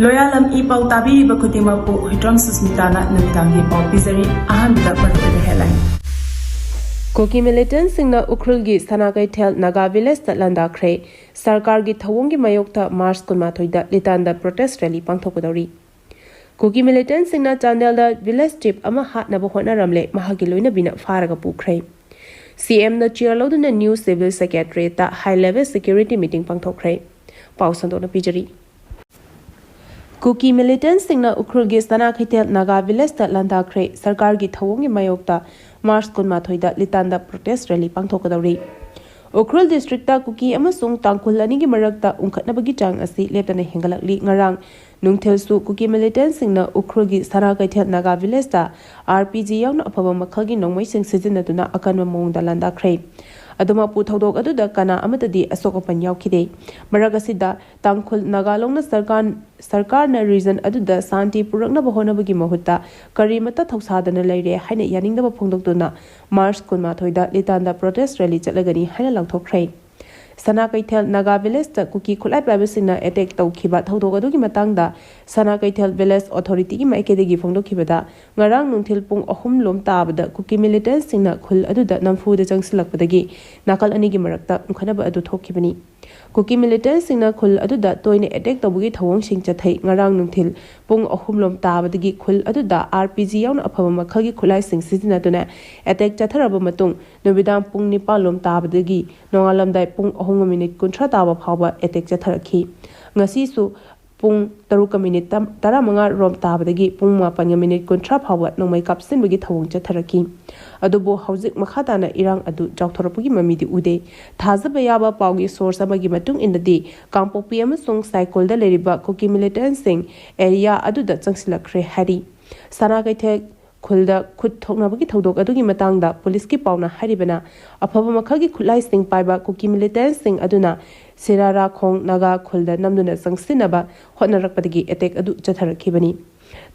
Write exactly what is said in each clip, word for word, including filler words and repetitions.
ꯂꯣꯌꯥꯂꯝ E ꯄꯥꯎ ꯇꯥꯕꯤꯔꯤꯕ ꯈꯨꯗꯤꯡꯃꯛꯄꯨ ꯍꯨꯏꯗ꯭ꯔꯣꯝ ꯁꯨꯁꯃꯤꯇꯥꯅ ꯅꯨꯃꯤꯗꯥꯡꯒꯤ ꯄꯥꯎ ꯄꯤꯖꯔꯤ꯫ ꯑꯍꯥꯟꯕꯗ ꯃꯔꯨꯑꯣꯏꯕ headline꯫ ꯀꯨꯀꯤ militantꯁꯤꯡꯅ ꯎꯈ꯭ꯔꯨꯜꯒꯤ ꯁꯅꯥ ꯀꯩꯊꯦꯜ ꯅꯥꯒꯥ villageꯇ ꯂꯥꯟꯗꯥꯈ꯭ꯔꯦ꯫ ꯁꯔꯀꯥꯔꯒꯤ ꯊꯧꯑꯣꯡꯒꯤ ꯃꯥꯌꯣꯛꯇ March ꯀꯨꯟꯃꯥꯊꯣꯏꯗ ꯂꯤꯇꯥꯟꯗ protest rally ꯄꯥꯡꯊꯣꯛꯀꯗꯧꯔꯤ꯫ ꯀꯨꯀꯤ militantꯁꯤꯡꯅ ꯆꯥꯟꯗꯦꯜꯗ village chief ꯑꯃ ꯍꯥꯠꯅꯕ ꯍꯣꯠꯅꯔꯝꯂꯦ, ꯃꯍꯥꯛꯀꯤ ꯂꯣꯏꯅꯕꯤꯅ ꯐꯥꯔꯒ ꯄꯨꯈ꯭ꯔꯦ꯫ CMꯅ chair ꯂꯧꯗꯨꯅ new civil secretariatꯇ high level security meeting ꯄꯥꯡꯊꯣꯛꯈ꯭ꯔꯦ꯫ ꯄꯥꯎ ꯁꯟꯗꯣꯛꯅ ꯄꯤꯖꯔꯤ꯫ ꯀꯨꯀꯤ militantꯁꯤꯡꯅ ꯎꯈ꯭ꯔꯨꯜꯒꯤ ꯁꯅꯥ ꯀꯩꯊꯦꯜ ꯅꯥꯒꯥ villageꯇ ꯂꯥꯟꯗꯥꯈ꯭ꯔꯦ꯫ ꯁꯔꯀꯥꯔꯒꯤ ꯊꯧꯑꯣꯡꯒꯤ ꯃꯥꯌꯣꯛꯇ March ꯀꯨꯟꯃꯥꯊꯣꯏꯗ ꯂꯤꯇꯥꯟꯗ protest rally ꯄꯥꯡꯊꯣꯛꯀꯗꯧꯔꯤ꯫ ꯎꯈ꯭ꯔꯨꯜ districtꯇ ꯀꯨꯀꯤ ꯑꯃꯁꯨꯡ ꯇꯥꯡꯈꯨꯜ ꯑꯅꯤꯒꯤ ꯃꯔꯛꯇ ꯎꯪꯈꯠꯅꯕꯒꯤ ꯆꯥꯡ ꯑꯁꯤ ꯂꯦꯞꯇꯅ ꯍꯦꯟꯒꯠꯂꯛꯂꯤ꯫ ꯉꯔꯥꯡ ꯅꯨꯡꯊꯤꯜꯁꯨ ꯀꯨꯀꯤ militantꯁꯤꯡꯅ ꯎꯈ꯭ꯔꯨꯜꯒꯤ ꯁꯅꯥ ꯀꯩꯊꯦꯜ ꯅꯥꯒꯥ villageꯇ RPG ꯌꯥꯎꯅ ꯑꯐꯕ ꯃꯈꯜꯒꯤ ꯅꯣꯡꯃꯩꯁꯤꯡ ꯁꯤꯖꯤꯟꯅꯗꯨꯅ ꯑꯀꯟꯕ ꯃꯑꯣꯡꯗ ꯂꯥꯟꯗꯥꯈ꯭ꯔꯦ꯫ ꯑꯗꯨꯃꯛꯄꯨ ꯊꯧꯗꯣꯛ ꯑꯗꯨꯗ ꯀꯅꯥ ꯑꯃꯠꯇꯗꯤ ꯑꯁꯣꯛ ꯑꯄꯟ ꯌꯥꯎꯈꯤꯗꯦ꯫ ꯃꯔꯛ ꯑꯁꯤꯗ ꯇꯥꯡꯈꯨꯜ ꯅꯥꯒꯥ ꯂꯣꯡꯅ ꯁꯔꯀꯥꯔ, ꯁꯔꯀꯥꯔꯅ region ꯑꯗꯨꯗ ꯁꯥꯟꯇꯤ ꯄꯨꯔꯛꯅꯕ ꯍꯣꯠꯅꯕꯒꯤ ꯃꯍꯨꯠꯇ ꯀꯔꯤꯃꯠꯇ ꯊꯧꯁꯥꯗꯅ ꯂꯩꯔꯦ ꯍꯥꯏꯅ ꯌꯥꯅꯤꯡꯗꯕ ꯐꯣꯡꯗꯣꯛꯇꯨꯅ March ꯀꯨꯟꯃꯥꯊꯣꯏꯗ ꯂꯤꯇꯥꯟꯗ protest rally ꯆꯠꯂꯒꯅꯤ ꯍꯥꯏꯅ ꯂꯥꯎꯊꯣꯛꯈ꯭ꯔꯦ꯫ ꯁꯅꯥ ꯀꯩꯊꯦꯜ ꯅꯥꯒꯥ villageꯇ ꯀꯨꯀꯤ ꯈꯨꯠꯂꯥꯏ ꯄꯥꯏꯕꯁꯤꯡꯅ attack ꯇꯧꯈꯤꯕ ꯊꯧꯗꯣꯛ ꯑꯗꯨꯒꯤ ꯃꯇꯥꯡꯗ ꯁꯅꯥ ꯀꯩꯊꯦꯜ village authorityꯒꯤ ꯃꯥꯏꯀꯩꯗꯒꯤ ꯐꯣꯡꯗꯣꯛꯈꯤꯕꯗ, ꯉꯔꯥꯡ ꯅꯨꯡꯊꯤꯜ ꯄꯨꯡ ꯑꯍꯨꯝ ꯂꯣꯝ ꯇꯥꯕꯗ ꯀꯨꯀꯤ militantꯁꯤꯡꯅ ꯈꯨꯜ ꯑꯗꯨꯗ ꯅꯝꯐꯨꯗ ꯆꯪꯁꯤꯜꯂꯛꯄꯗꯒꯤ ꯅꯥꯀꯜ ꯑꯅꯤꯒꯤ ꯃꯔꯛꯇ ꯎꯪꯈꯠꯅꯕ ꯑꯗꯨ ꯊꯣꯛꯈꯤꯕꯅꯤ꯫ ꯀꯨꯀꯤ militantꯁꯤꯡꯅ ꯈꯨꯜ ꯑꯗꯨꯗ ꯇꯣꯏꯅ attack ꯇꯧꯕꯒꯤ ꯊꯧꯑꯣꯡꯁꯤꯡ ꯆꯠꯊꯩ꯫ ꯉꯔꯥꯡ ꯅꯨꯡꯊꯤꯜ ꯄꯨꯡ ꯑꯍꯨꯝ ꯂꯣꯝ ꯇꯥꯕꯗꯒꯤ ꯈꯨꯜ ꯑꯗꯨꯗ RPG ꯌꯥꯎꯅ ꯑꯐꯕ ꯃꯈꯜꯒꯤ ꯈꯨꯠꯂꯥꯏꯁꯤꯡ ꯁꯤꯖꯤꯟꯅꯗꯨꯅ attack ꯆꯠꯊꯔꯕ ꯃꯇꯨꯡ, ꯅꯨꯃꯤꯗꯥꯡ ꯄꯨꯡ ꯅꯤꯄꯥꯟ ꯂꯣꯝ ꯇꯥꯕꯗꯒꯤ ꯅꯣꯡꯉꯥꯜꯂꯝꯗꯥꯏ ꯄꯨꯡ ꯑꯍꯨꯝꯒ minute ꯀꯨꯟꯊ꯭ꯔꯥ ꯇꯥꯕ ꯐꯥꯎꯕ attack ꯆꯠꯊꯔꯛꯈꯤ꯫ ꯉꯁꯤꯁꯨ ꯄꯨꯡ ꯇꯔꯨꯛꯀ minute ꯇꯔꯥꯃꯉꯥ ꯔꯣꯝ ꯇꯥꯕꯗꯒꯤ ꯄꯨꯡ ꯃꯥꯄꯟꯒ minute ꯀꯨꯟꯊ꯭ꯔꯥ ꯐꯥꯎꯕ ꯅꯣꯡꯃꯩ ꯀꯥꯞꯁꯤꯟꯕꯒꯤ ꯊꯧꯑꯣꯡ ꯆꯠꯊꯔꯛꯈꯤ꯫ ꯑꯗꯨꯕꯨ ꯍꯧꯖꯤꯛ ꯃꯈꯥ ꯇꯥꯅ ꯏꯔꯥꯡ ꯑꯗꯨ ꯆꯥꯎꯊꯣꯔꯛꯄꯒꯤ ꯃꯃꯤꯗꯤ ꯎꯗꯦ꯫ ꯊꯥꯖꯕ ꯌꯥꯕ ꯄꯥꯎꯒꯤ source ꯑꯃꯒꯤ ꯃꯇꯨꯡ ꯏꯟꯅꯗꯤ, ꯀꯥꯡꯄꯣꯛꯄꯤ ꯑꯃꯁꯨꯡ ꯁꯥꯏꯀꯣꯜꯗ ꯂꯩꯔꯤꯕ ꯀꯨꯀꯤ militantꯁꯤꯡ area ꯑꯗꯨꯗ ꯆꯪꯁꯤꯜꯂꯛꯈ꯭ꯔꯦ ꯍꯥꯏꯔꯤ꯫ ꯁꯅꯥ ꯀꯩꯊꯦꯜ ꯈꯨꯜꯗ ꯈꯨꯠ ꯊꯣꯛꯅꯕꯒꯤ ꯊꯧꯗꯣꯛ ꯑꯗꯨꯒꯤ ꯃꯇꯥꯡꯗ policeꯀꯤ ꯄꯥꯎꯅ ꯍꯥꯏꯔꯤꯕꯅ, ꯑꯐꯕ ꯃꯈꯜꯒꯤ ꯈꯨꯠꯂꯥꯏꯁꯤꯡ ꯄꯥꯏꯕ ꯀꯨꯀꯤ militantꯁꯤꯡ ꯑꯗꯨꯅ ꯁꯤꯔꯥꯔꯥꯈꯣꯡ ꯅꯥꯒꯥ ꯈꯨꯜꯗ ꯅꯝꯗꯨꯅ ꯆꯪꯁꯤꯟꯅꯕ ꯍꯣꯠꯅꯔꯛꯄꯗꯒꯤ attack ꯑꯗꯨ ꯆꯠꯊꯔꯛꯈꯤꯕꯅꯤ꯫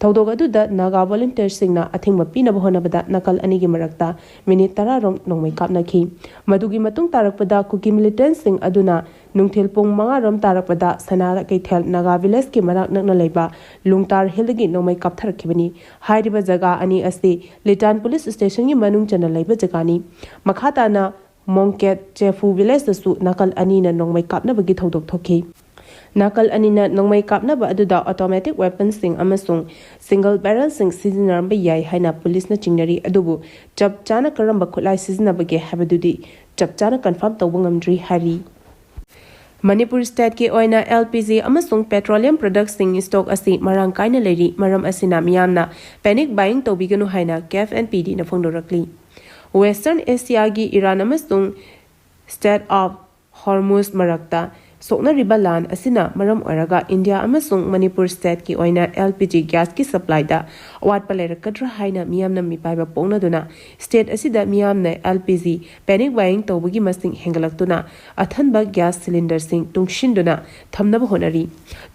ꯊꯧꯗꯣꯛ ꯑꯗꯨꯗ ꯅꯥꯒꯥ ꯚꯣꯂꯨꯟꯇꯤꯌꯔꯁꯤꯡꯅ ꯑꯊꯤꯡꯕ ꯄꯤꯅꯕ ꯍꯣꯠꯅꯕꯗ ꯅꯥꯀꯜ ꯑꯅꯤꯒꯤ ꯃꯔꯛꯇ ꯃꯤꯅꯤꯠ ꯇꯔꯥ ꯔꯣꯝ ꯅꯣꯡꯃꯩ ꯀꯥꯞꯅꯈꯤ꯫ ꯃꯗꯨꯒꯤ ꯃꯇꯨꯡ ꯇꯥꯔꯛꯄꯗ ꯀꯨꯀꯤ ꯃꯤꯂꯤꯇꯦꯟꯠꯁꯤꯡ ꯑꯗꯨꯅ ꯅꯨꯡꯊꯤꯜ ꯄꯨꯡ ꯃꯉꯥ ꯔꯣꯝ ꯇꯥꯔꯛꯄꯗ ꯁꯅꯥ ꯀꯩꯊꯦꯜ ꯅꯥꯒꯥ ꯚꯤꯂꯦꯖꯀꯤ ꯃꯅꯥꯛ ꯅꯛꯅ ꯂꯩꯕ ꯂꯨꯡꯇꯥꯔ ꯍꯤꯜꯗꯒꯤ ꯅꯣꯡꯃꯩ ꯀꯥꯞꯊꯔꯛꯈꯤꯕꯅꯤ꯫ ꯍꯥꯏꯔꯤꯕ ꯖꯒꯥ ꯑꯅꯤ ꯑꯁꯤ ꯂꯤꯇꯥꯟ ꯄꯨꯂꯤꯁ ꯁ꯭ꯇꯦꯁꯟꯒꯤ ꯃꯅꯨꯡ ꯆꯟꯅ ꯂꯩꯕ ꯖꯒꯥꯅꯤ꯫ ꯃꯈꯥ ꯇꯥꯅ ꯃꯣꯡꯀꯦꯠ ꯆꯦꯐꯨ ꯚꯤꯂꯦꯖꯇꯁꯨ ꯅꯥꯀꯜ ꯑꯅꯤꯅ ꯅꯣꯡꯃꯩ ꯀꯥꯞꯅꯕꯒꯤ ꯊꯧꯗꯣꯛ ꯊꯣꯛꯈꯤ꯫ ꯅꯥꯀꯜ ꯑꯅꯤꯅ ꯅꯣꯡꯃꯩ ꯀꯥꯞꯅꯕ ꯑꯗꯨꯗ ꯑꯣꯇꯣꯃꯦꯇꯤꯛ ꯋꯦꯄꯟꯁꯤꯡ ꯑꯃꯁꯨꯡ ꯁꯤꯡꯒꯜ ꯕꯦꯔꯦꯜꯁꯤꯡ ꯁꯤꯖꯤꯟꯅꯔꯝꯕ ꯌꯥꯏ ꯍꯥꯏꯅ ꯄꯨꯂꯤꯁꯅ ꯆꯤꯡꯅꯔꯤ, ꯑꯗꯨꯕꯨ ꯆꯞ ꯆꯥꯅ ꯀꯔꯝꯕ ꯈꯨꯠꯂꯥꯏ ꯁꯤꯖꯤꯟꯅꯕꯒꯦ ꯍꯥꯏꯕꯗꯨꯗꯤ ꯆꯞ ꯆꯥꯅ ꯀꯟꯐꯥꯔꯝ ꯇꯧꯕ ꯉꯝꯗ꯭ꯔꯤ ꯍꯥꯏꯔꯤ꯫ ꯃꯅꯤꯄꯨꯔ ꯁ꯭ꯇꯦꯠꯀꯤ ꯑꯣꯏꯅ ꯑꯦꯜ ꯄꯤ ꯖꯤ ꯑꯃꯁꯨꯡ ꯄꯦꯇ꯭ꯔꯣꯂꯤꯌꯝ ꯄ꯭ꯔꯗꯛꯁꯤꯡ ꯁ꯭ꯇꯣꯛ ꯑꯁꯤ ꯃꯔꯥꯡ ꯀꯥꯏꯅ ꯂꯩꯔꯤ, ꯃꯔꯝ ꯑꯁꯤꯅ ꯃꯤꯌꯥꯝꯅ ꯄꯦꯅꯤꯛ ꯕꯥꯏꯌꯤꯡ ꯇꯧꯕꯤꯒꯅꯨ ꯍꯥꯏꯅ ꯀꯦꯐ ꯑꯦꯟ ꯄꯤ ꯗꯤꯅ ꯐꯣꯡꯗꯣꯔꯛꯂꯤ꯫ ꯋꯦꯁꯇꯔꯟ ꯑꯦꯁꯤꯌꯥꯒꯤ ꯏꯔꯥꯟ ꯑꯃꯁꯨꯡ ꯁ꯭ꯇꯦꯠ ꯑꯣꯐ ꯍꯣꯔꯃꯨꯖ ꯃꯔꯛꯇ ꯁꯣꯛꯅꯔꯤꯕ ꯂꯥꯟ ꯑꯁꯤꯅ ꯃꯔꯝ ꯑꯣꯏꯔꯒ ꯏꯟꯗꯤꯌꯥ ꯑꯃꯁꯨꯡ ꯃꯅꯤꯄꯨꯔ ꯁ꯭ꯇꯦꯠꯀꯤ ꯑꯣꯏꯅ ꯑꯦꯜ ꯄꯤ ꯖꯤ ꯒ꯭ꯌꯥꯁꯀꯤ ꯁꯄ꯭ꯂꯥꯏꯗ ꯑꯋꯥꯠꯄ ꯂꯩꯔꯛꯀꯗ꯭ꯔꯥ ꯍꯥꯏꯅ ꯃꯤꯌꯥꯝꯅ ꯃꯤꯄꯥꯏꯕ ꯄꯣꯛꯅꯗꯨꯅ ꯁ꯭ꯇꯦꯠ ꯑꯁꯤꯗ ꯃꯤꯌꯥꯝꯅ ꯑꯦꯜ ꯄꯤ ꯖꯤ ꯄꯦꯅꯤꯛ ꯕꯥꯏꯌꯤꯡ ꯇꯧꯕꯒꯤ ꯃꯁꯤꯡ ꯍꯦꯟꯒꯠꯂꯛꯇꯨꯅ ꯑꯊꯟꯕ ꯒ꯭ꯌꯥꯁ ꯁꯤꯂꯤꯟꯗꯔꯁꯤꯡ ꯇꯨꯡꯁꯤꯟꯗꯨꯅ ꯊꯝꯅꯕ ꯍꯣꯠꯅꯔꯤ꯫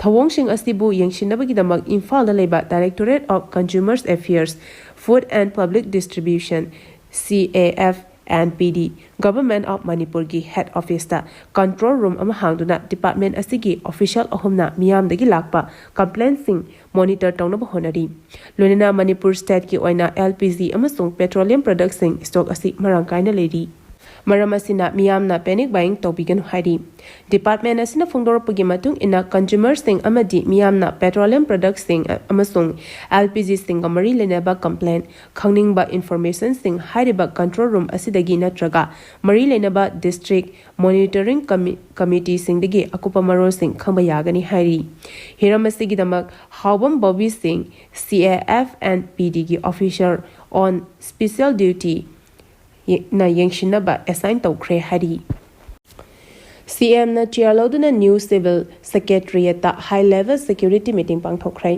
ꯊꯧꯑꯣꯡꯁꯤꯡ ꯑꯁꯤꯕꯨ ꯌꯦꯡꯁꯤꯟꯅꯕꯒꯤꯗꯃꯛ ꯏꯝꯐꯥꯜꯗ ꯂꯩꯕ Directorate of Consumers Affairs, Food and Public Distribution, C A F and P D, Government of ꯃꯅꯤꯄꯨꯔꯒꯤ ꯍꯦꯗ ꯑꯣꯐꯤꯁꯇ ꯀꯟꯇ꯭ꯔꯣꯜ ꯔꯨꯝ ꯑꯃ ꯍꯥꯡꯗꯨꯅ ꯗꯤꯄꯥꯔꯠꯃꯦꯟ ꯑꯁꯤꯒꯤ ꯑꯣꯐꯤꯁꯤꯌꯦꯜ ꯑꯍꯨꯝꯅ ꯃꯤꯌꯥꯝꯗꯒꯤ ꯂꯥꯛꯄ ꯀꯝꯄ꯭ꯂꯦꯟꯁꯤꯡ ꯃꯣꯅꯤꯇꯔ ꯇꯧꯅꯕ ꯍꯣꯠꯅꯔꯤ꯫ ꯂꯣꯏꯅꯅ ꯃꯅꯤꯄꯨꯔ ꯁ꯭ꯇꯦꯠꯀꯤ ꯑꯣꯏꯅ ꯑꯦꯜ ꯄꯤ ꯖꯤ ꯑꯃꯁꯨꯡ ꯄꯦꯇ꯭ꯔꯣꯂꯤꯌꯝ ꯄ꯭ꯔꯗꯛꯁꯤꯡ ꯁ꯭ꯇꯣꯛ ꯑꯁꯤ ꯃꯔꯥꯡ ꯀꯥꯏꯅ ꯂꯩꯔꯤ꯫ ꯃꯔꯝ ꯑꯁꯤꯅ ꯃꯤꯌꯥꯝꯅ ꯄꯦꯅꯤꯛ ꯕꯥꯏꯌꯤꯡ ꯇꯧꯕꯤꯒꯅꯨ ꯍꯥꯏꯔꯤ꯫ ꯗꯤꯄꯥꯔꯠꯃꯦꯟ ꯑꯁꯤꯅ ꯐꯣꯡꯗꯣꯔꯛꯄꯒꯤ ꯃꯇꯨꯡ ꯏꯟꯅ, ꯀꯟꯖꯨꯃꯔꯁꯤꯡ ꯑꯃꯗꯤ ꯃꯤꯌꯥꯝꯅ ꯄꯦꯇ꯭ꯔꯣꯂꯤꯌꯝ ꯄ꯭ꯔꯗꯛꯁꯤꯡ ꯑꯃꯁꯨꯡ ꯑꯦꯜ ꯄꯤ ꯖꯤꯁꯤꯡꯒ ꯃꯔꯤ ꯂꯩꯅꯕ ꯀꯝꯄ꯭ꯂꯦꯟ ꯈꯪꯅꯤꯡꯕ ꯏꯟꯐꯣꯔꯃꯦꯁꯟꯁꯤꯡ ꯍꯥꯏꯔꯤꯕ ꯀꯟꯇ꯭ꯔꯣꯜ ꯔꯨꯝ ꯑꯁꯤꯗꯒꯤ ꯅꯠꯇ꯭ꯔꯒ ꯃꯔꯤ ꯂꯩꯅꯕ ꯗꯤꯁꯇ꯭ꯔꯤꯛ ꯃꯣꯅꯤꯇꯔꯤꯡ ꯀꯃꯤ-, ꯀꯃꯤꯇꯤꯁꯤꯡꯗꯒꯤ ꯑꯀꯨꯞꯄ ꯃꯔꯣꯜꯁꯤꯡ ꯈꯪꯕ ꯌꯥꯒꯅꯤ ꯍꯥꯏꯔꯤ꯫ ꯍꯤꯔꯝ ꯑꯁꯤꯒꯤꯗꯃꯛ ꯍꯥꯎꯕꯝ ꯕꯣꯕꯤ ꯁꯤꯡ, C A F and P D ꯒꯤ officer on special duty ꯅ ꯌꯦꯡꯁꯤꯟꯅꯕ ꯑꯦꯁꯥꯏꯟ ꯇꯧꯈ꯭ꯔꯦ ꯍꯥꯏꯔꯤ꯫ ꯁꯤ ꯑꯦꯝꯅ ꯆꯤꯌꯥꯔ ꯂꯧꯗꯨꯅ ꯅ꯭ꯌꯨ ꯁꯤꯚꯤꯜ ꯁꯦꯀ꯭ꯔꯦꯇꯔꯤꯌꯦꯠꯇ ꯍꯥꯏ ꯂꯦꯚꯦꯜ ꯁꯦꯀ꯭ꯌꯨꯔꯤꯇꯤ ꯃꯤꯇꯤꯡ ꯄꯥꯡꯊꯣꯛꯈ꯭ꯔꯦ꯫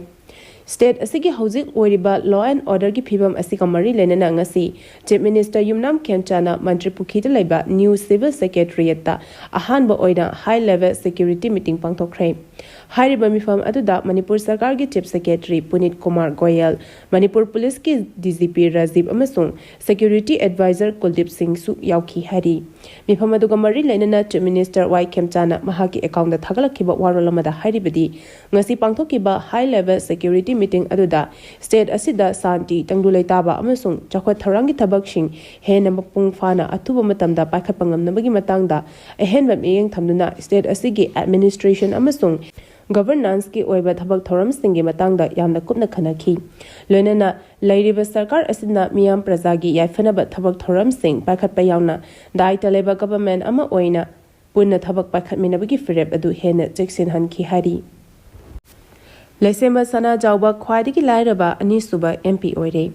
ꯁ꯭ꯇꯦꯠ ꯑꯁꯤꯒꯤ ꯍꯧꯖꯤꯛ ꯑꯣꯏꯔꯤꯕ ꯂꯣ ꯑꯦꯟ ꯑꯣꯔꯗꯔꯒꯤ ꯐꯤꯕꯝ ꯑꯁꯤꯒ ꯃꯔꯤ ꯂꯩꯅꯅ ꯉꯁꯤ ꯆꯤꯐ ꯃꯤꯅꯤꯁꯇꯔ ꯌꯨꯝꯅꯥꯝ ꯈꯦꯝꯆꯥꯅ ꯃꯟꯇ꯭ꯔꯤ ꯄꯨꯈ꯭ꯔꯤꯗ ꯂꯩꯕ ꯅ꯭ꯌꯨ ꯁꯤꯚꯤꯜ ꯁꯦꯀ꯭ꯔꯦꯇꯔꯤꯌꯦꯠꯇ ꯑꯍꯥꯟꯕ ꯑꯣꯏꯅ ꯍꯥꯏ ꯂꯦꯚꯦꯜ ꯁꯦꯀ꯭ꯌꯨꯔꯤꯇꯤ ꯃꯤꯇꯤꯡ ꯄꯥꯡꯊꯣꯛꯈ꯭ꯔꯦ꯫ ꯍꯥꯏꯔꯤꯕ ꯃꯤꯐꯝ ꯑꯗꯨꯗ ꯃꯅꯤꯄꯨꯔ ꯁꯔꯀꯥꯔꯒꯤ Chief Secretary ꯄꯨꯅꯤꯠ ꯀꯨꯃꯥꯔ ꯒꯣꯌꯦꯜ, ꯃꯅꯤꯄꯨꯔ ꯄꯨꯂꯤꯁꯀꯤ D G P ꯔꯥꯖꯤꯕ ꯑꯃꯁꯨꯡ Security Advisor ꯀꯨꯜꯗꯤꯞ ꯁꯤꯡꯁꯨ ꯌꯥꯎꯈꯤ ꯍꯥꯏꯔꯤ꯫ ꯃꯤꯐꯝ ꯑꯗꯨꯒ ꯃꯔꯤ ꯂꯩꯅꯅ Chief Minister ꯋꯥꯏ ꯈꯦꯝꯆꯥꯅ ꯃꯍꯥꯛꯀꯤ account ꯊꯥꯒꯠꯂꯛꯈꯤꯕ ꯋꯥꯔꯣꯜ ꯑꯃꯗ ꯍꯥꯏꯔꯤꯕꯗꯤ, ꯉꯁꯤ ꯄꯥꯡꯊꯣꯛꯈꯤꯕ high level security meeting ꯑꯗꯨꯗ state ꯑꯁꯤꯗ ꯁꯥꯟꯇꯤ, ꯇꯪꯗꯨ ꯂꯩꯇꯥꯕ ꯑꯃꯁꯨꯡ ꯆꯥꯎꯈꯠ ꯊꯧꯔꯥꯡꯒꯤ ꯊꯕꯛꯁꯤꯡ ꯍꯦꯟꯅ ꯃꯄꯨꯡ ꯐꯥꯅ ꯑꯊꯨꯕ ꯃꯇꯝꯗ ꯄꯥꯏꯈꯠꯄ ꯉꯝꯅꯕꯒꯤ ꯃꯇꯥꯡꯗ ꯑꯍꯦꯟꯕ ꯃꯤꯠꯌꯦꯡ ꯊꯝꯗꯨꯅ state ꯑꯁꯤꯒꯤ administration ꯑꯃꯁꯨꯡ governanceꯀꯤ ꯑꯣꯏꯕ ꯊꯕꯛ ꯊꯧꯔꯝꯁꯤꯡꯒꯤ ꯃꯇꯥꯡꯗ ꯌꯥꯝꯅ ꯀꯨꯞꯅ ꯈꯟꯅꯈꯤ꯫ ꯂꯣꯏꯅꯅ ꯂꯩꯔꯤꯕ ꯁꯔꯀꯥꯔ ꯑꯁꯤꯅ ꯃꯤꯌꯥꯝ ꯄ꯭ꯔꯖꯥꯒꯤ ꯌꯥꯏꯐꯅꯕ ꯊꯕꯛ ꯊꯧꯔꯝꯁꯤꯡ ꯄꯥꯏꯈꯠꯄ ꯌꯥꯎꯅ ꯗꯥꯏꯇ ꯂꯩꯕ government ꯑꯃ ꯑꯣꯏꯅ ꯄꯨꯟꯅ ꯊꯕꯛ ꯄꯥꯏꯈꯠꯃꯤꯟꯅꯕꯒꯤ ꯐꯤꯔꯦꯞ ꯑꯗꯨ ꯍꯦꯟꯅ ꯆꯦꯛꯁꯤꯟꯍꯟꯈꯤ ꯍꯥꯏꯔꯤ꯫ ꯂꯩꯁꯦꯝꯕ ꯁꯅꯥꯖꯥꯎꯕ ꯈ꯭ꯋꯥꯏꯗꯒꯤ ꯂꯥꯏꯔꯕ ꯑꯅꯤꯁꯨꯕ M P ꯑꯣꯏꯔꯦ꯫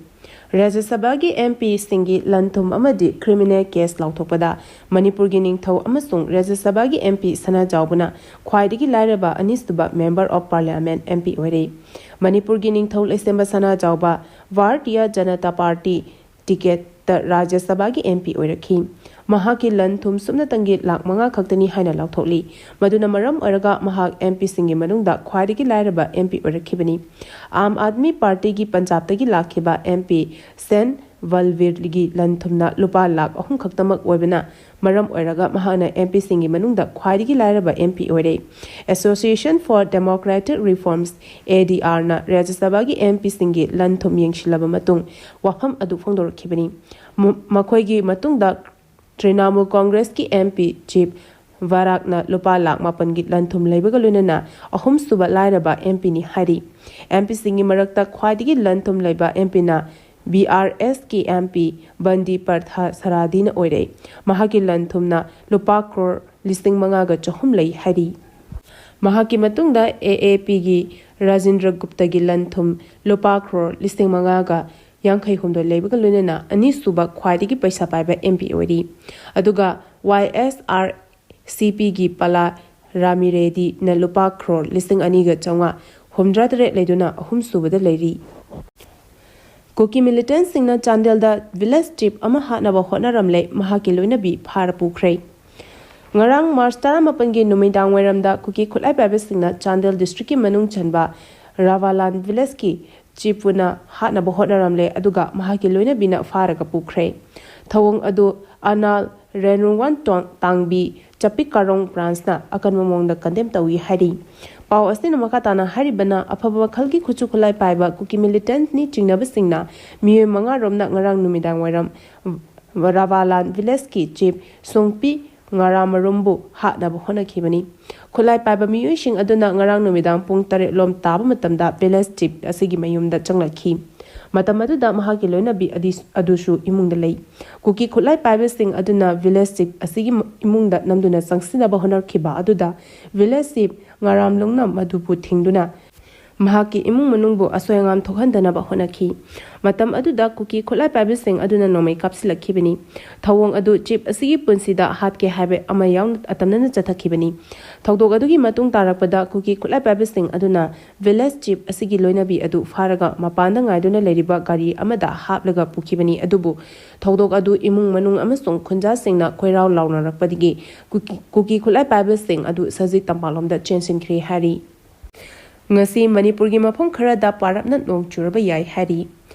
ꯔꯥꯖ꯭ꯌ ꯁꯚꯥꯒꯤ M Pꯁꯤꯡꯒꯤ ꯂꯟ-ꯊꯨꯝ ꯑꯃꯗꯤ criminal case ꯂꯥꯎꯊꯣꯛꯄꯗ ꯃꯅꯤꯄꯨꯔꯒꯤ ꯅꯤꯡꯊꯧ ꯑꯃꯁꯨꯡ ꯔꯥꯖ꯭ꯌ ꯁꯚꯥꯒꯤ M P ꯁꯅꯥꯖꯥꯎꯕꯅ ꯈ꯭ꯋꯥꯏꯗꯒꯤ ꯂꯥꯏꯔꯕ ꯑꯅꯤꯁꯨꯕ Member of Parliament, M P ꯑꯣꯏꯔꯦ꯫ ꯃꯅꯤꯄꯨꯔꯒꯤ ꯅꯤꯡꯊꯧ ꯂꯩꯁꯦꯝꯕ ꯁꯅꯥꯖꯥꯎꯕ ꯚꯥꯔꯇꯤꯌ ꯖꯅꯇꯥ ꯄꯥꯔꯇꯤ ticketꯇ ꯔꯥꯖ꯭ꯌ ꯁꯚꯥꯒꯤ M P ꯑꯣꯏꯔꯛꯈꯤ꯫ ꯃꯍꯥꯛꯀꯤ ꯂꯟ-ꯊꯨꯝ ꯁꯨꯞꯅꯇꯪꯒꯤ ꯂꯥꯈ ꯃꯉꯥ ꯈꯛꯇꯅꯤ ꯍꯥꯏꯅ ꯂꯥꯎꯊꯣꯛꯂꯤ꯫ ꯃꯗꯨꯅ ꯃꯔꯝ ꯑꯣꯏꯔꯒ ꯃꯍꯥꯛ M Pꯁꯤꯡꯒꯤ ꯃꯅꯨꯡꯗ ꯈ꯭ꯋꯥꯏꯗꯒꯤ ꯂꯥꯏꯔꯕ M P ꯑꯣꯏꯔꯛꯈꯤꯕꯅꯤ꯫ ꯑꯥꯝ ꯑꯥꯗꯃꯤ ꯄꯥꯔꯇꯤꯒꯤ ꯄꯟꯖꯥꯕꯇꯒꯤ ꯂꯥꯛꯈꯤꯕ M P ꯁꯦꯟ ꯕꯜꯕꯤꯔꯒꯤ ꯂꯟ-ꯊꯨꯝꯅ ꯂꯨꯄꯥ ꯂꯥꯈ ꯑꯍꯨꯝ ꯈꯛꯇꯃꯛ ꯑꯣꯏꯕꯅ ꯃꯔꯝ ꯑꯣꯏꯔꯒ ꯃꯍꯥꯛꯅ M Pꯁꯤꯡꯒꯤ ꯃꯅꯨꯡꯗ ꯈ꯭ꯋꯥꯏꯗꯒꯤ ꯂꯥꯏꯔꯕ M P ꯑꯣꯏꯔꯦ꯫ Association for Democratic Reforms, A D Rꯅ ꯔꯥꯖ꯭ꯌ ꯁꯚꯥꯒꯤ M Pꯁꯤꯡꯒꯤ ꯂꯟ-ꯊꯨꯝ ꯌꯦꯡꯁꯤꯜꯂꯕ ꯃꯇꯨꯡ ꯋꯥꯐꯝ ꯑꯗꯨ ꯐꯣꯡꯗꯣꯔꯛꯈꯤꯕꯅꯤ꯫ ꯃ-, ꯃꯈꯣꯏꯒꯤ ꯃꯇꯨꯡꯗ ꯇ꯭ꯔꯤꯅꯥꯃꯨꯜ ꯀꯣꯡꯒ꯭ꯔꯦꯁꯀꯤ M P ꯆꯤꯞ ꯕꯔꯥꯛꯅ ꯂꯨꯄꯥ ꯂꯥꯈ ꯃꯥꯄꯟꯒꯤ ꯂꯟ-ꯊꯨꯝ ꯂꯩꯕꯒ ꯂꯣꯏꯅꯅ ꯑꯍꯨꯝꯁꯨꯕ ꯂꯥꯏꯔꯕ M Pꯅꯤ ꯍꯥꯏꯔꯤ꯫ M Pꯁꯤꯡꯒꯤ ꯃꯔꯛꯇ ꯈ꯭ꯋꯥꯏꯗꯒꯤ ꯂꯟ-ꯊꯨꯝ ꯂꯩꯕ M Pꯅ B R Sꯀꯤ M P ꯕꯟꯗꯤ ꯄꯔꯊ ꯁꯔꯥꯗꯤꯅ ꯑꯣꯏꯔꯦ꯫ ꯃꯍꯥꯛꯀꯤ ꯂꯟ-ꯊꯨꯝꯅ ꯂꯨꯄꯥ ꯀ꯭ꯔꯣꯔ ꯂꯤꯁꯤꯡ ꯃꯉꯥꯒ ꯆꯍꯨꯝ ꯂꯩ ꯍꯥꯏꯔꯤ꯫ ꯃꯍꯥꯛꯀꯤ ꯃꯇꯨꯡꯗ A A Pꯒꯤ ꯔꯥꯖꯤꯟꯗ꯭ꯔ ꯒꯨꯞꯇꯒꯤ ꯂꯟ-ꯊꯨꯝ ꯂꯨꯄꯥ ꯀ꯭ꯔꯣꯔ ꯂꯤꯁꯤꯡ ꯃꯉꯥꯒ ꯌꯥꯡꯈꯩ ꯍꯨꯝꯗꯣꯏ ꯂꯩꯕꯒ ꯂꯣꯏꯅꯅ ꯑꯅꯤꯁꯨꯕ ꯈ꯭ꯋꯥꯏꯗꯒꯤ ꯄꯩꯁꯥ ꯄꯥꯏꯕ M P ꯑꯣꯏꯔꯤ꯫ ꯑꯗꯨꯒ Y S R C Pꯒꯤ ꯄꯂꯥ ꯔꯥꯃꯤꯔꯦꯗꯤꯅ ꯂꯨꯄꯥ ꯀ꯭ꯔꯣꯔ ꯂꯤꯁꯤꯡ ꯑꯅꯤꯒ ꯆꯥꯝꯃꯉꯥ ꯍꯨꯝꯗ꯭ꯔꯥ ꯇꯔꯦꯠ ꯂꯩꯗꯨꯅ ꯑꯍꯨꯝꯁꯨꯕꯗ ꯂꯩꯔꯤ꯫ ꯀꯨꯀꯤ militantꯁꯤꯡꯅ ꯆꯥꯟꯗꯦꯜꯗ village chief ꯑꯃ ꯍꯥꯠꯅꯕ ꯍꯣꯠꯅꯔꯝꯂꯦ, ꯃꯍꯥꯛꯀꯤ ꯂꯣꯏꯅꯕꯤ ꯐꯥꯔ ꯄꯨꯈ꯭ꯔꯦ꯫ ꯉꯔꯥꯡ ꯃꯥꯔꯆ ꯇꯔꯥꯃꯥꯄꯟꯒꯤ ꯅꯨꯃꯤꯗꯥꯡ ꯋꯥꯏꯔꯝꯗ ꯀꯨꯀꯤ ꯈꯨꯠꯂꯥꯏ ꯄꯥꯏꯕꯁꯤꯡꯅ ꯆꯥꯟꯗꯦꯜ ꯗꯤꯁꯇ꯭ꯔꯤꯛꯀꯤ ꯃꯅꯨꯡ ꯆꯟꯕ ꯔꯥꯚꯥꯂꯥꯟ ꯚꯤꯂꯦꯖꯀꯤ ꯆꯤꯐꯄꯨꯅ ꯍꯥꯠꯅꯕ ꯍꯣꯠꯅꯔꯝꯂꯦ, ꯑꯗꯨꯒ ꯃꯍꯥꯛꯀꯤ ꯂꯣꯏꯅꯕꯤꯅ ꯐꯥꯔꯒ ꯄꯨꯈ꯭ꯔꯦ꯫ ꯊꯧꯑꯣꯡ ꯑꯗꯨ ꯑꯅꯥꯜ ꯔꯦꯅꯨꯋꯥꯟ ꯇꯣꯡ-, ꯇꯥꯡꯕꯤ ꯆꯄꯤꯛ ꯀꯥꯔꯣꯡ ꯕ꯭ꯔꯥꯟꯁꯅ ꯑꯀꯟꯕ ꯃꯑꯣꯡꯗ ꯀꯟꯗꯦꯝ ꯇꯧꯏ ꯍꯥꯏꯔꯤ꯫ ꯄꯥꯎ ꯑꯁꯤꯅ ꯃꯈꯥ ꯇꯥꯅ ꯍꯥꯏꯔꯤꯕꯅ, ꯑꯐꯕ ꯃꯈꯜꯒꯤ ꯈꯨꯠꯁꯨ ꯈꯨꯠꯂꯥꯏ ꯄꯥꯏꯕ ꯀꯨꯀꯤ ꯃꯤꯂꯤꯇꯦꯟꯠꯅꯤ ꯆꯤꯡꯅꯕꯁꯤꯡꯅ ꯃꯤꯑꯣꯏ ꯃꯉꯥ ꯔꯣꯝꯅ ꯉꯔꯥꯡ ꯅꯨꯃꯤꯗꯥꯡ ꯋꯥꯏꯔꯝ ꯔꯥꯚꯥꯂꯥꯟ ꯚꯤꯂꯦꯖꯀꯤ ꯆꯤꯐ ꯁꯣꯡꯄꯤ ꯉꯔꯥꯃꯔꯨꯝꯕꯨ ꯍꯥꯠꯅꯕ ꯍꯣꯠꯅꯈꯤꯕꯅꯤ꯫ ꯈꯨꯠꯂꯥꯏ ꯄꯥꯏꯕ ꯃꯤꯑꯣꯏꯁꯤꯡ ꯑꯗꯨꯅ ꯉꯔꯥꯡ ꯅꯨꯃꯤꯗꯥꯡ ꯄꯨꯡ ꯇꯔꯦꯠ ꯂꯣꯝ ꯇꯥꯕ ꯃꯇꯝꯗ ꯚꯤꯂꯦꯖ ꯆꯤꯐ ꯑꯁꯤꯒꯤ ꯃꯌꯨꯝꯗ ꯆꯪꯂꯛꯈꯤ꯫ ꯃꯇꯝ ꯑꯗꯨꯗ ꯃꯍꯥꯛꯀꯤ ꯂꯣꯏꯅꯕꯤ ꯑꯗꯤ-, ꯑꯗꯨꯁꯨ ꯏꯃꯨꯡꯗ ꯂꯩ꯫ ꯀꯨꯀꯤ ꯈꯨꯠꯂꯥꯏ ꯄꯥꯏꯕꯁꯤꯡ ꯑꯗꯨꯅ ꯚꯤꯂꯦꯖ ꯆꯤꯐ ꯑꯁꯤꯒꯤ ꯏꯃꯨꯡꯗ ꯅꯝꯗꯨꯅ ꯆꯪꯁꯤꯟꯅꯕ ꯍꯣꯠꯅꯈꯤꯕ ꯑꯗꯨꯗ ꯚꯤꯂꯦꯖ ꯆꯤꯐ ꯉꯔꯥꯝꯂꯨꯡꯅ ꯃꯗꯨꯕꯨ ꯊꯤꯡꯗꯨꯅ ꯃꯍꯥꯛꯀꯤ ꯏꯃꯨꯡ ꯃꯅꯨꯡꯕꯨ ꯑꯁꯣꯏ ꯑꯉꯥꯝ ꯊꯣꯛꯍꯟꯗꯅꯕ ꯍꯣꯠꯅꯈꯤ꯫ ꯃꯇꯝ ꯑꯗꯨꯗ ꯀꯨꯀꯤ ꯈꯨꯠꯂꯥꯏ ꯄꯥꯏꯕꯁꯤꯡ ꯑꯗꯨꯅ ꯅꯣꯡꯃꯩ ꯀꯥꯞꯁꯤꯜꯂꯛꯈꯤꯕꯅꯤ꯫ ꯊꯧꯑꯣꯡ ꯑꯗꯨ ꯆꯤꯐ ꯑꯁꯤꯒꯤ ꯄꯨꯟꯁꯤꯗ ꯍꯥꯠꯀꯦ ꯍꯥꯏꯕ ꯑꯃ ꯌꯥꯎꯅ ꯑꯇꯝꯅꯅ ꯆꯠꯊꯈꯤꯕꯅꯤ꯫ ꯊꯧꯗꯣꯛ ꯑꯗꯨꯒꯤ ꯃꯇꯨꯡ ꯇꯥꯔꯛꯄꯗ ꯀꯨꯀꯤ ꯈꯨꯠꯂꯥꯏ ꯄꯥꯏꯕꯁꯤꯡ ꯑꯗꯨꯅ ꯚꯤꯂꯦꯖ ꯆꯤꯐ ꯑꯁꯤꯒꯤ ꯂꯣꯏꯅꯕꯤ ꯑꯗꯨ ꯐꯥꯔꯒ ꯃꯄꯥꯟꯗ ꯉꯥꯏꯗꯨꯅ ꯂꯩꯔꯤꯕ ꯒꯥꯔꯤ ꯑꯃꯗ ꯍꯥꯞꯂꯒ ꯄꯨꯈꯤꯕꯅꯤ꯫ ꯑꯗꯨꯕꯨ ꯊꯧꯗꯣꯛ ꯑꯗꯨ ꯏꯃꯨꯡ ꯃꯅꯨꯡ ꯑꯃꯁꯨꯡ ꯈꯨꯟꯖꯥꯁꯤꯡꯅ ꯈꯣꯏꯔꯥꯎ ꯂꯥꯎꯅꯔꯛꯄꯗꯒꯤ ꯀꯨꯀꯤ, ꯀꯨꯀꯤ ꯈꯨꯠꯂꯥꯏ ꯄꯥꯏꯕꯁꯤꯡ ꯑꯗꯨ ꯁꯖꯤꯛ ꯇꯝꯄꯥꯛꯂꯣꯝꯗ ꯆꯦꯟꯁꯤꯟꯈ꯭ꯔꯦ ꯍꯥꯏꯔꯤ꯫ ꯉꯁꯤ ꯃꯅꯤꯄꯨꯔꯒꯤ ꯃꯐꯝ ꯈꯔꯗ ꯄꯥꯔꯞꯅ ꯅꯣꯡ ꯆꯨꯔꯕ ꯌꯥꯏ ꯍꯥꯏꯔꯤ꯫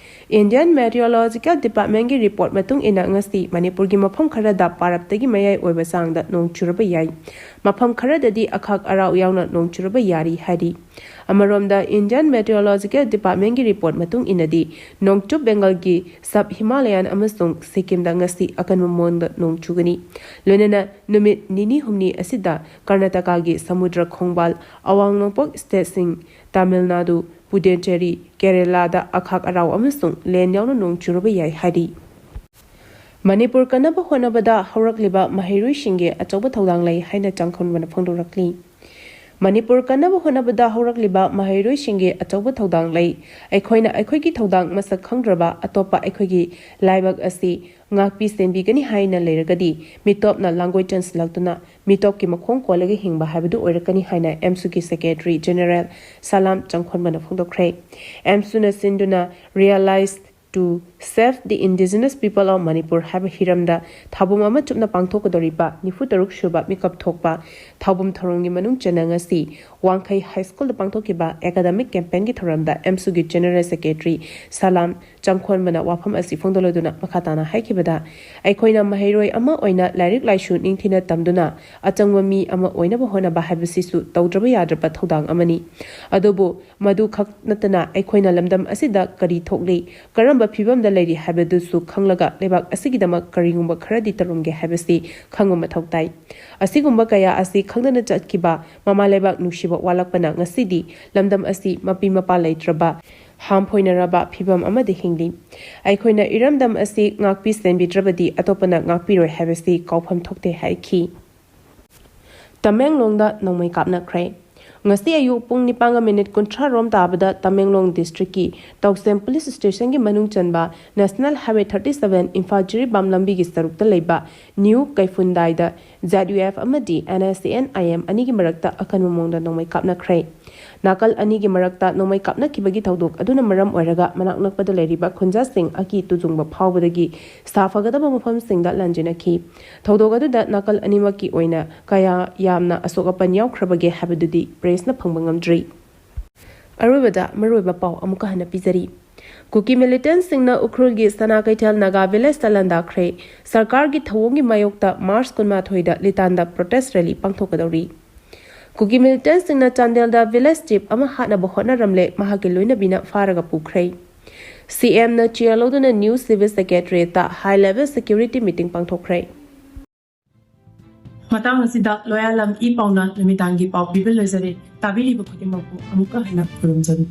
Indian Meteorological Departmentꯀꯤ report ꯃꯇꯨꯡ ꯏꯟꯅ ꯉꯁꯤ ꯃꯅꯤꯄꯨꯔꯒꯤ ꯃꯐꯝ ꯈꯔꯗ ꯄꯥꯔꯞꯇꯒꯤ ꯃꯌꯥꯏ ꯑꯣꯏꯕ ꯆꯥꯡꯗ ꯅꯣꯡ ꯆꯨꯔꯕ ꯌꯥꯏ꯫ ꯃꯐꯝ ꯈꯔꯗꯗꯤ ꯑꯈꯥꯛ ꯑꯔꯥꯎ ꯌꯥꯎꯅ ꯅꯣꯡ ꯆꯨꯔꯕ ꯌꯥꯔꯤ ꯍꯥꯏꯔꯤ꯫ ꯑꯃꯔꯣꯝꯗ Indian Meteorological Departmentꯀꯤ report ꯃꯇꯨꯡ ꯏꯟꯅꯗꯤ ꯅꯣꯡꯆꯨꯞ ꯕꯦꯡꯒꯜꯒꯤ sub Himalayan ꯑꯃꯁꯨꯡ ꯁꯤꯛꯀꯤꯝꯗ ꯉꯁꯤ ꯑꯀꯟꯕ ꯃꯑꯣꯡꯗ ꯅꯣꯡ ꯆꯨꯒꯅꯤ꯫ ꯂꯣꯏꯅꯅ ꯅꯨꯃꯤꯠ ꯅꯤꯅꯤ ꯍꯨꯝꯅꯤ ꯑꯁꯤꯗ ꯀꯔꯅꯥꯇꯀꯥꯒꯤ ꯁꯃꯨꯗ꯭ꯔ ꯈꯣꯡꯕꯥꯜ, ꯑꯋꯥꯡ ꯅꯣꯡꯄꯣꯛ ꯁ꯭ꯇꯦꯠꯁꯤꯡ, ꯇꯥꯃꯤꯜ ꯅꯥꯗꯨ, ꯄꯨꯗꯦꯆꯦꯔꯤ, ꯀꯦꯔꯦꯂꯥꯗ ꯑꯈꯥꯛ ꯑꯔꯥꯎ ꯑꯃꯁꯨꯡ ꯂꯦꯟ ꯌꯥꯎꯅ ꯅꯣꯡ ꯆꯨꯔꯕ ꯌꯥꯏ ꯍꯥꯏꯔꯤ꯫ ꯃꯅꯤꯄꯨꯔ ꯀꯟꯅꯕ ꯍꯣꯠꯅꯕꯗ ꯍꯧꯔꯛꯂꯤꯕ ꯃꯍꯩꯔꯣꯏꯁꯤꯡꯒꯤ ꯑꯆꯧꯕ ꯊꯧꯗꯥꯡ ꯂꯩ ꯍꯥꯏꯅ ꯆꯥꯡꯈꯨꯟꯕꯅ ꯐꯣꯡꯗꯣꯔꯛꯂꯤ꯫ ꯃꯅꯤꯄꯨꯔ ꯀꯟꯅꯕ ꯍꯣꯠꯅꯕꯗ ꯍꯧꯔꯛꯂꯤꯕ ꯃꯍꯩꯔꯣꯏꯁꯤꯡꯒꯤ ꯑꯆꯧꯕ ꯊꯧꯗꯥꯡ ꯂꯩ꯫ ꯑꯩꯈꯣꯏꯅ ꯑꯩꯈꯣꯏꯒꯤ ꯊꯧꯗꯥꯡ ꯃꯁꯛ ꯈꯪꯗ꯭ꯔꯕ ꯑꯇꯣꯞꯄ ꯑꯩꯈꯣꯏꯒꯤ ꯂꯥꯏꯕꯛ ꯑꯁꯤ ꯉꯥꯛꯄꯤ ꯁꯦꯟꯕꯤꯒꯅꯤ ꯍꯥꯏꯅ ꯂꯩꯔꯒꯗꯤ ꯃꯤꯇꯣꯞꯅ ꯂꯥꯡꯒꯣꯏ ꯆꯟꯁꯤꯜꯂꯛꯇꯨꯅ ꯃꯤꯇꯣꯞꯀꯤ ꯃꯈꯣꯡ ꯀꯣꯜꯂꯒ ꯍꯤꯡꯕ ꯍꯥꯏꯕꯗꯨ ꯑꯣꯏꯔꯛꯀꯅꯤ ꯍꯥꯏꯅ ꯑꯦꯝꯁꯨꯒꯤ Secretary General ꯁꯂꯥꯝ ꯆꯪꯈꯣꯟꯕꯅ ꯐꯣꯡꯗꯣꯛꯈ꯭ꯔꯦ꯫ ꯑꯦꯝꯁꯨꯅ ꯁꯤꯟꯗꯨꯅ Realize to Save the Indigenous People of Manipur ꯍꯥꯏꯕ ꯍꯤꯔꯝꯗ ꯊꯧꯕꯨꯝ ꯑꯃ ꯆꯨꯞꯅ ꯄꯥꯡꯊꯣꯛꯀꯗꯧꯔꯤꯕ ꯅꯤꯐꯨ ꯇꯔꯨꯛ ꯁꯨꯕ ꯃꯤꯀꯞ ꯊꯣꯛꯄ ꯊꯧꯕꯨꯝ ꯊꯧꯔꯝꯒꯤ ꯃꯅꯨꯡ ꯆꯟꯅ ꯉꯁꯤ ꯋꯥꯡꯈꯩ ꯍꯥꯏ ꯁ꯭ꯀꯨꯜꯗ ꯄꯥꯡꯊꯣꯛꯈꯤꯕ ꯑꯦꯀꯥꯗꯃꯤꯛ ꯀꯦꯝꯄꯦꯟꯒꯤ ꯊꯧꯔꯝꯗ ꯑꯦꯝꯁꯨꯒꯤ ꯖꯦꯅꯔꯦꯜ ꯁꯦꯀ꯭ꯔꯦꯇꯔꯤ ꯁꯂꯥꯝ ꯆꯪꯈꯣꯟꯕꯅ ꯋꯥꯐꯝ ꯑꯁꯤ ꯐꯣꯡꯗꯣꯛꯂꯗꯨꯅ ꯃꯈꯥ ꯇꯥꯅ ꯍꯥꯏꯈꯤꯕꯗ, ꯑꯩꯈꯣꯏꯅ ꯃꯍꯩꯔꯣꯏ ꯑꯃ ꯑꯣꯏꯅ ꯂꯥꯏꯔꯤꯛ ꯂꯥꯏꯁꯨ ꯅꯤꯡꯊꯤꯅ ꯇꯝꯗꯨꯅ ꯑꯆꯪꯕ ꯃꯤ ꯑꯃ ꯑꯣꯏꯅꯕ ꯍꯣꯠꯅꯕ ꯍꯥꯏꯕꯁꯤꯁꯨ ꯇꯧꯗ꯭ꯔꯕ ꯌꯥꯗ꯭ꯔꯕ ꯊꯧꯗꯥꯡ ꯑꯃꯅꯤ꯫ ꯑꯗꯨꯕꯨ ꯃꯗꯨ ꯈꯛ ꯅꯠꯇꯅ ꯑꯩꯈꯣꯏꯅ ꯂꯝꯗꯝ ꯑꯁꯤꯗ ꯀꯔꯤ ꯊꯣꯛꯂꯤ, ꯀꯔꯝꯕ ꯐꯤꯕꯝꯗ ꯂꯩꯔꯤ ꯍꯥꯏꯕꯗꯨꯁꯨ ꯈꯪꯂꯒ ꯂꯩꯕꯥꯛ ꯑꯁꯤꯒꯤꯗꯃꯛ ꯀꯔꯤꯒꯨꯝꯕ ꯈꯔꯗꯤ ꯇꯧꯔꯝꯒꯦ ꯍꯥꯏꯕꯁꯤ ꯈꯪꯕ ꯃꯊꯧ ꯇꯥꯏ꯫ ꯑꯁꯤꯒꯨꯝꯕ ꯀꯌꯥ ꯑꯁꯤ ꯈꯪꯗꯅ ꯆꯠꯈꯤꯕ ꯃꯃꯥ ꯂꯩꯕꯥꯛ ꯅꯨꯡꯁꯤꯕ ꯋꯥꯠꯂꯛꯄꯅ ꯉꯁꯤꯗꯤ ꯂꯝꯗꯝ ꯑꯁꯤ ꯃꯄꯤ ꯃꯄꯥ ꯂꯩꯇ꯭ꯔꯕ, ꯍꯥꯝꯐꯣꯏꯅꯔꯕ ꯐꯤꯕꯝ ꯑꯃꯗ ꯍꯤꯡꯂꯤ꯫ ꯑꯩꯈꯣꯏꯅ ꯏꯔꯝꯗꯝ ꯑꯁꯤ ꯉꯥꯛꯄꯤ ꯁꯦꯟꯕꯤꯗ꯭ꯔꯕꯗꯤ ꯑꯇꯣꯞꯄꯅ ꯉꯥꯛꯄꯤꯔꯣꯏ ꯍꯥꯏꯕꯁꯤ ꯀꯥꯎꯐꯝ ꯊꯣꯛꯇꯦ ꯍꯥꯏꯈꯤ꯫ ꯇꯃꯦꯡꯂꯣꯡꯗ ꯅꯣꯡꯃꯩ ꯀꯥꯞꯅꯈ꯭ꯔꯦ꯫ ꯉꯁꯤ ꯑꯌꯨꯛ ꯄꯨꯡ ꯅꯤꯄꯥꯟꯒ ꯃꯤꯅꯤꯠ ꯀꯨꯟꯊ꯭ꯔꯥ ꯔꯣꯝ ꯇꯥꯕꯗ ꯇꯃꯦꯡꯂꯣꯡ ꯗꯤꯁꯇ꯭ꯔꯤꯛꯀꯤ ꯇꯧꯁꯦꯝ ꯄꯨꯂꯤꯁ ꯁ꯭ꯇꯦꯁꯟꯒꯤ ꯃꯅꯨꯡ ꯆꯟꯕ national highway thirty seven Imphal Jiribam ꯂꯝꯕꯤꯒꯤ ꯁꯔꯨꯛꯇ ꯂꯩꯕ ꯅ꯭ꯌꯨ ꯀꯩꯐꯨꯟꯗꯥꯏꯗ ꯖꯦꯠ ꯌꯨ ꯑꯦꯐ ꯑꯃꯗꯤ ꯑꯦꯟ ꯑꯦꯁ ꯁꯤ ꯑꯦꯟ ꯑꯥꯏ ꯑꯦꯝ ꯑꯅꯤꯒꯤ ꯃꯔꯛꯇ ꯑꯀꯟꯕ ꯃꯑꯣꯡꯗ ꯅꯣꯡꯃꯩ ꯀꯥꯞꯅꯈ꯭ꯔꯦ꯫ ꯅꯥꯀꯜ ꯑꯅꯤꯒꯤ ꯃꯔꯛꯇ ꯅꯣꯡꯃꯩ ꯀꯥꯞꯅꯈꯤꯕꯒꯤ ꯊꯧꯗꯣꯛ ꯑꯗꯨꯅ ꯃꯔꯝ ꯑꯣꯏꯔꯒ ꯃꯅꯥꯛ ꯅꯛꯄꯗ ꯂꯩꯔꯤꯕ ꯈꯨꯟꯖꯥꯁꯤꯡ ꯑꯀꯤ ꯇꯨꯖꯨꯡꯕ ꯐꯥꯎꯕꯗꯒꯤ ꯁꯥꯐꯒꯗꯕ ꯃꯐꯝꯁꯤꯡꯗ ꯂꯥꯟꯖꯦꯟꯅꯈꯤ꯫ ꯊꯧꯗꯣꯛ ꯑꯗꯨꯗ ꯅꯥꯀꯜ ꯑꯅꯤꯃꯛꯀꯤ ꯑꯣꯏꯅ ꯀꯌꯥ ꯌꯥꯝꯅ ꯑꯁꯣꯛ ꯑꯄꯟ ꯌꯥꯎꯈ꯭ꯔꯕꯒꯦ ꯍꯥꯏꯕꯗꯨꯗꯤ ꯄ꯭ꯔꯦꯁꯅ ꯐꯪꯕ ꯉꯝꯗ꯭ꯔꯤ꯫ ꯑꯔꯣꯏꯕꯗ ꯃꯔꯨꯑꯣꯏꯕ ꯄꯥꯎ ꯑꯃꯨꯛꯀ ꯍꯟꯅ ꯄꯤꯖꯔꯤ꯫ ꯀꯨꯀꯤ ꯃꯤꯂꯤꯇꯦꯟꯠꯁꯤꯡꯅ ꯎꯈ꯭ꯔꯨꯜꯒꯤ ꯁꯅꯥ ꯀꯩꯊꯦꯜ ꯅꯥꯒꯥ ꯚꯤꯂꯦꯖꯇ ꯂꯥꯟꯗꯥꯈ꯭ꯔꯦ꯫ ꯁꯔꯀꯥꯔꯒꯤ ꯊꯧꯑꯣꯡꯒꯤ ꯃꯥꯌꯣꯛꯇ ꯃꯥꯔꯆ ꯀꯨꯟꯃꯥꯊꯣꯏꯗ ꯂꯤꯇꯥꯟꯗ ꯄ꯭ꯔꯣꯇꯦꯁ ꯔꯦꯂꯤ ꯄꯥꯡꯊꯣꯛꯀꯗꯧꯔꯤ꯫ ꯀꯨꯀꯤ ꯃꯤꯂꯤꯇꯦꯟꯠꯁꯤꯡꯅ ꯆꯥꯟꯗꯦꯜꯗ ꯚꯤꯂꯦꯖ ꯆꯤꯐ ꯑꯃ ꯍꯥꯠꯅꯕ ꯍꯣꯠꯅꯔꯝꯂꯦ, ꯃꯍꯥꯛꯀꯤ ꯂꯣꯏꯅꯕꯤꯅ ꯐꯥꯔꯒ ꯄꯨꯈ꯭ꯔꯦ꯫ ꯁꯤ ꯑꯦꯝꯅ ꯆꯤꯌꯔ ꯂꯧꯗꯨꯅ ꯅ꯭ꯌꯨ ꯁꯤꯚꯤꯜ ꯁꯦꯀ꯭ꯔꯦꯇꯔꯤꯌꯦꯠꯇ ꯍꯥꯏ ꯂꯦꯚꯦꯜ ꯁꯦꯀ꯭ꯌꯨꯔꯤꯇꯤ ꯃꯤꯇꯤꯡ ꯄꯥꯡꯊꯣꯛꯈ꯭ꯔꯦ꯫ ꯃꯇꯥꯡ ꯑꯁꯤꯗ ꯂꯣꯌꯥꯂꯝ ꯏ ꯄꯥꯎꯅ ꯅꯨꯃꯤꯗꯥꯡꯒꯤ ꯄꯥꯎ ꯄꯤꯕ ꯂꯣꯏꯖꯔꯦ꯫ ꯇꯥꯕꯤꯔꯤꯕ ꯈꯨꯗꯤꯡꯃꯛꯄꯨ ꯑꯃꯨꯛꯀ ꯍꯟꯅ ꯈꯨꯔꯨꯝꯖꯔꯤ꯫